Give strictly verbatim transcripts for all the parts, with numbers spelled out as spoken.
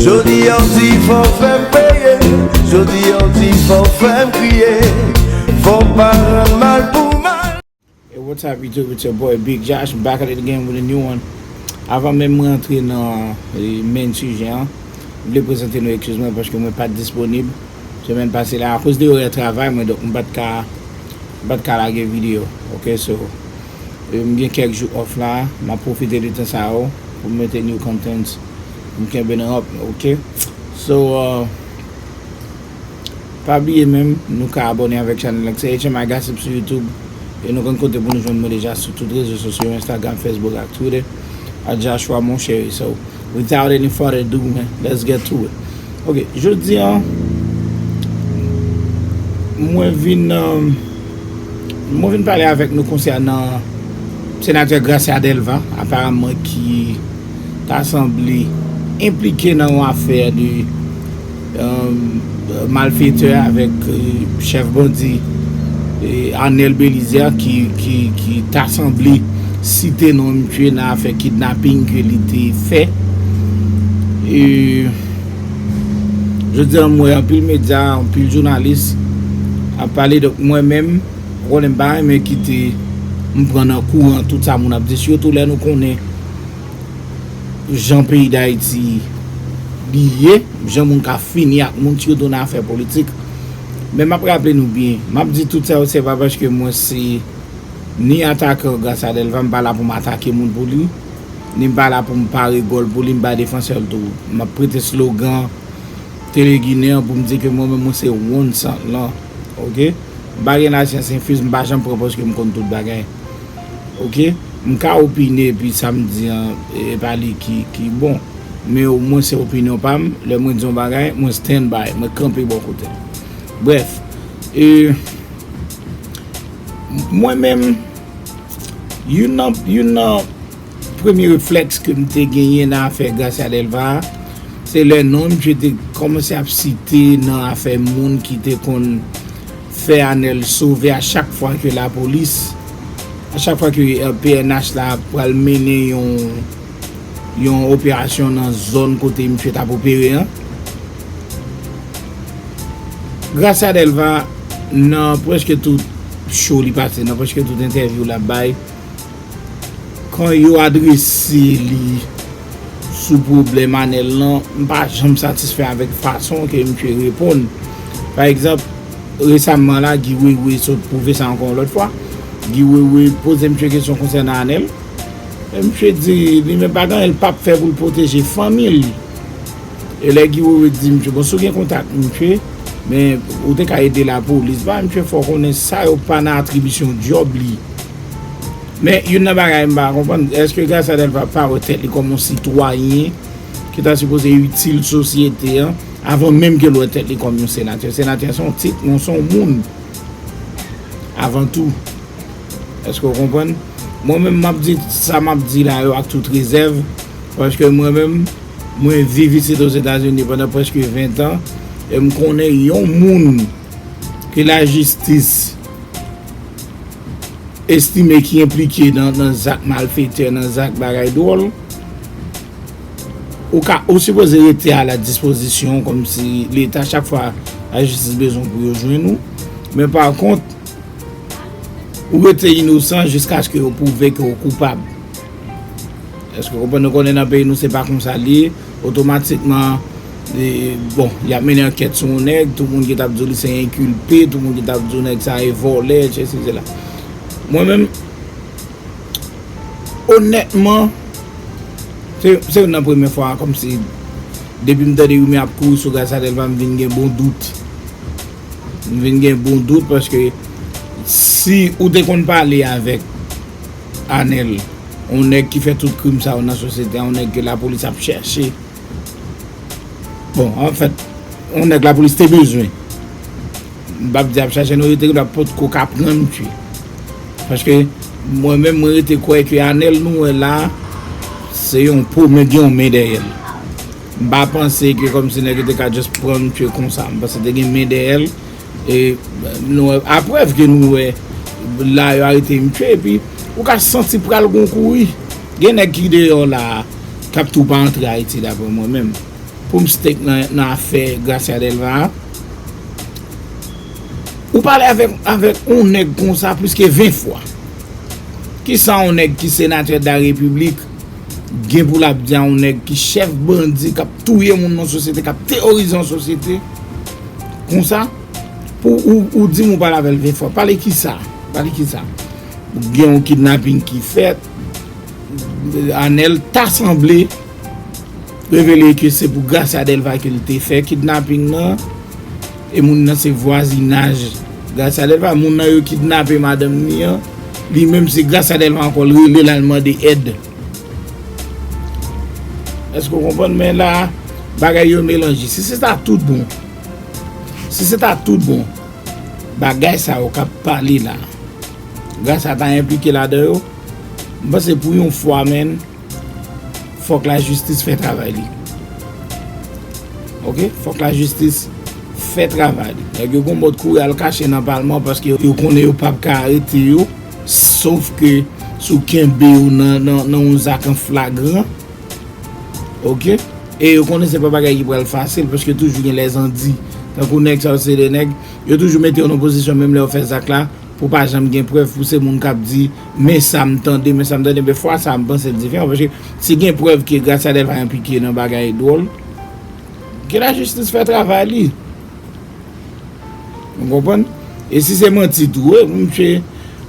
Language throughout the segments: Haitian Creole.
Jodi a w di fò w fè m peye, jodi a w di fò w fè m kriye, fò w pa rann mal pou mal. Hey, what's up, YouTube? It's your boy Big Josh, back at it again with a new one. Avan menm mwen antre nan eh, main sijè an, m vle prezante nou eskiz mwen paske mwen pa t disponib semèn pase la akoz de orè travay mwen, donk m pa t ka m pa t ka lage videyo. Ok, so eh, m gen kèk jou off la, m ap pwofite de tan sa yo pou m mete new contents, pou m kenbe nan up, ok? So, uh, pa bliye menm, nou ka abòne avèk chanèl la, se H M I Gossip sou YouTube. E nou konn kote pou nou jwenn mwen deja sou tout rezo sosyo, Instagram, Facebook ak Twitter, at Joshua Moncheri. So, without any further ado, man, let's get to it. Ok, jodi a, mwen vin, um, mwen vin pale avèk nou konsènan senatè Gracia Delva, aparamman ki ta sanble enplike nan yon afè de um, malfetè avèk eh, chèf bandi eh, Arnel Belizaire ki, ki, ki ta sanble site non misye nan afè kidnaping ke li te fè. E, jodi a, m wè anpil medya, anpil jounalis ap pale, donk mwen menm, ou konnen m pa renmen kite m pran nan kouran tout sa moun ap di, sitou lè nou konnen jan peyi Dayiti li ye, jan moun ka fini ak moun, sitou nan afè politik. Men m ap raple nou byen, m ap di tout sa yo, se pa paske mwen se ni atakan Gracia Delva, m pa la pou m atake moun pou li, ni m pa la pou m pare gòl pou li, m pa defansè l tou. M ap prete slogan Teleginen an pou m di ke mwen menm mwen se one cent lan, ok? M pa gen lasyans enfiz, m pa janm pran paske m konn tout bagay. Ok, m ka opine epi sa m di an e pa li ki, ki bon. Men omwen se opinyon pa m, lè mwen di yon bagay, mwen stand by, mwen kanpe bò kote l. Brèf, e, mwen menm, youn nan, youn nan premye reflèks ke m te genyen nan afè Gracia Delva a, se lè non misye te kòmanse ap site nan afè moun ki te konn fè Anèl sove a chak fwa ke lapolis, a chak fwa ke P N H la pral mennen yon, yon operasyon nan zòn kote misye t ap opere an. Gracia Delva, nan prèske tout show li pase, nan prèske tout entèvyou l ap bay, kan yo adrese li sou pwoblèm Anèl lan, m pa janm satisfè avèk fason ke misye reponn. Pa egzanp, resamman la, Guy Wewe sot pwouve sa ankò yon lòt fwa. Guy Wewe poze misye kesyon konsènan Anèl. E misye di li menm pa gen anyen l p ap fè pou l pwoteje fanmi l. E lè Guy Wewe di misye, bon, si w gen kontak misye, men ou te ka ede lapolis. Ba misye fè w konnen sa yo pa nan atribisyon djòb li. Men youn nan bagay m pa konprann, èske Gracia Delva pa wè tèt li kòm yon sitwayen ki ta sipoze itil sosyete an avan menm ke l wè tèt li kòm yon senatè? Senatè se yon tit, non, se yon moun avan tou. Èske w konprann? Mwen menm m ap di sa m ap di la yo ak tout rezèv, paske mwen menm mwen viv isit Ozetazini pandan prèske ven tan, e m konnen yon moun ke lajistis estime ki enplike nan, nan zak malfetè, nan zak bagay dwòl, ou ka, ou sipoze rete a la dispozisyon kòmsi Leta, chak fwa lajistis bezwen pou yo jwenn ou. Men pa kont, ou rete inosan jiskaske yo pwouve ke w koupab. Èske w konprann? Nou konnen nan peyi nou se pa konsa l ye. Otomatikman, e, bon, y ap mennen ankèt sou yon nèg, tout moun ki t ap di w li se enkilpe, tout moun ki t ap di w nèg sa e vòlè, etsetera. Mwen menm, onètman, se, se youn nan premye fwa kòmsi depi m tande rimè ap kouri sou Gracia Delva, m vin gen bon dout. M vin gen bon dout paske si ou te konn pale avèk Anèl, yon nèg ki fè tout krim sa yo nan sosyete a, yon nèg ke lapolis ap chèche. Bon, anfèt, yon nèg lapolis te bezwen. M p ap di ap chache non, yo te gentan potko ka pran misye. Paske mwen menm, mwen rete kwè ke Anèl nou wè la, se yon po, men gen yon men dèyè l. M pa panse ke kòmsi nèg yo te ka just pran misye konsa. M panse te gen men dèyè l. E nou wè, aprèv ke nou wè la yo arete misye, epi ou ka santi pral gon kouri. Gen nèg ki deyò la a, k ap tou pa antre Ayiti, daprè mwen menm. pou m stake nan, nan afè Gracia Delva a. Ou pale avèk, avèk yon nèg konsa plis ke ven fwa. Kisa yon nèg ki senatè de la repiblik gen pou l ap di a yon nèg ki chèf bandi, k ap touye moun nan sosyete, k ap teworize yon sosyete konsa? Pou ou, ou di m ou pale avè l ven fwa. Pale kisa? Pale kisa? Gen yon kidnaping ki fèt. Anèl ta sanble revele ke se pou Gracia Delva ke l te fè kidnaping nan. E moun nan se vwazinaj Gracia Delva. Moun nan yo kidnape madanm li an. Li menm se Gracia Delva ankò l rele l al mande èd. Èske w konprann? Men la, bagay yo melanje. Si se ta tout bon, si se ta tout bon, bagay sa yo k ap pale la, Gracia ta enplike ladan yo, m panse pou yon fwa, menn, fòk lajistis fè travay li. Oke? Fòk lajistis fè travay li. Nèg yo gon bòt kouri al kache nan palman paske yo konnen yo p ap ka arete yo, sof ke si w kenbe yo nan, nan, nan yon zak an flagran, oke? E yo konnen se pa bagay ki pral fasil paske toujou gen lèzandi. Tankou nèg sa yo se de nèg, yo toujou mete yo nan pozisyon menm lè yo fè zak la, pou pa janm gen prèv, pou se moun k ap di, men sa m tande, men sa m tande, men fwa sa a m panse l diferan, paske si gen prèv ke Gracia Delva enplike nan bagay dwòl, ke lajistis fè travay li. Ou konprann? E si se manti tou, wi, misye,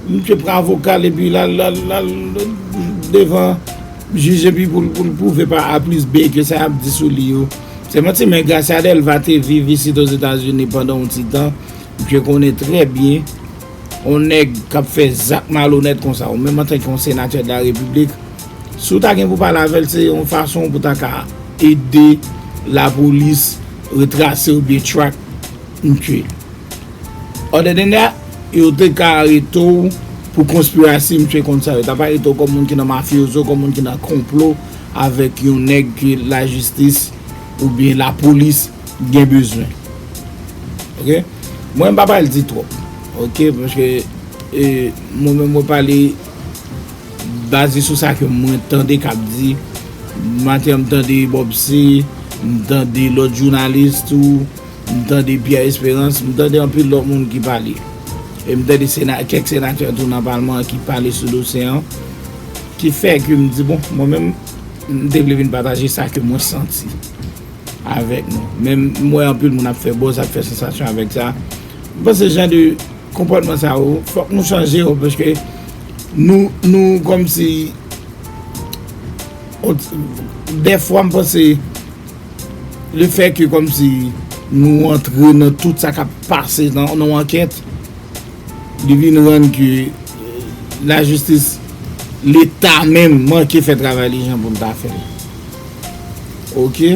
misye pran avoka l epi l al, l al, l al devan jij epi pou l, pou l pwouve pa A plis B ke sa y ap di sou li yo se manti, men Gracia Delva te viv isit Ozetazini pandan yon ti tan. Misye konnen trè byen yon nèg k ap fè zak malonèt konsa, ou menm antanke yon senatè de la repiblik, si w ta gen pou pale avè l, se yon fason pou w ta ka ede lapolis retrase oubyen track misye. Other than that, yo te ka arete w pou konspirasi, misye konn sa, yo t ap arete w kòm moun ki nan mafyozo, kòm moun ki nan konplo avèk yon nèg ke lajistis oubyen lapolis gen bezwen. Oke? Mwen, m pa pral di twòp. Oke? Paske, e, mwen menm, mwen pale baze sou sa ke mwen tande k ap di. Maten an, m tande Bob C, m tande lòt jounalis tou, m tande Pierre Espérance, m tande anpil lòt moun ki pale. E m tande sena-, kèk senatè tou nan palman an ki pale sou dosye an, ki fè ke m di, bon, mwen menm, m te vle vin pataje sa ke mwen santi avèk nou. Men m wè anpil moun ap fè buzz, ap fè sansasyon avèk sa. M panse jan de konpòtman sa yo, fòk nou chanje yo, paske nou, nou kòmsi, on, dèfwa m panse lefètke kòmsi nou antre nan tout sa k ap pase nan, nan yon ankèt, li vin rann ke, euh, lajistis, Leta menm manke fè travay li jan pou l ta fè l. Oke?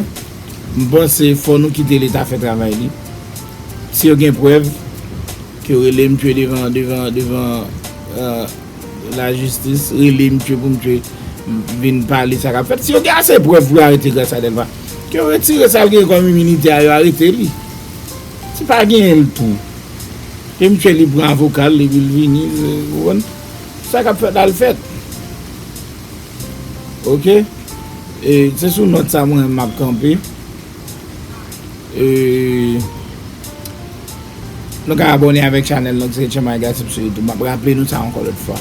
M panse fò nou kite Leta fè travay li. Si yo gen prèv, ke yo rele misye devan, devan, devan, euh, lajistis, rele misye pou misye vin pale sa k ap fèt. Si yo gen ase prèv pou yo arete Gracia Delva, ke yo retire sa l genyen kòm iminite a, yo arete li. Si pa genyen l tou, ke misye li pran avoka l, epi l vini, ou konprann? Sa k ap fèt la, l fèt. Oke? E se sou nòt sa mwen m ap kanpe. E nou ka abòne avèk chanèl lan ki se Tchanmay Gossip sou YouTube. M ap raple nou sa ankò lòt fwa.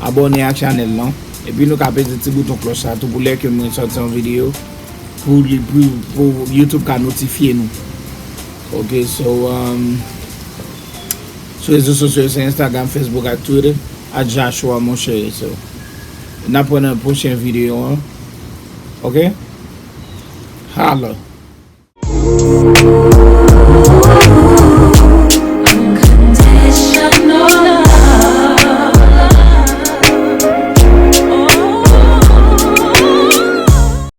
Abòne ak chanèl lan. Epi nou ka peze ti bouton klòch sa tou pou lè ke mwen sòti yon videyo, pou li, pou, pou YouTube ka notifye nou. Oke, so, um, sou rezo sosyo yo se Instagram, Facebook ak Twitter, at Joshua Monchère. So, n ap wè nan pwochen videyo an. Oke? Holla!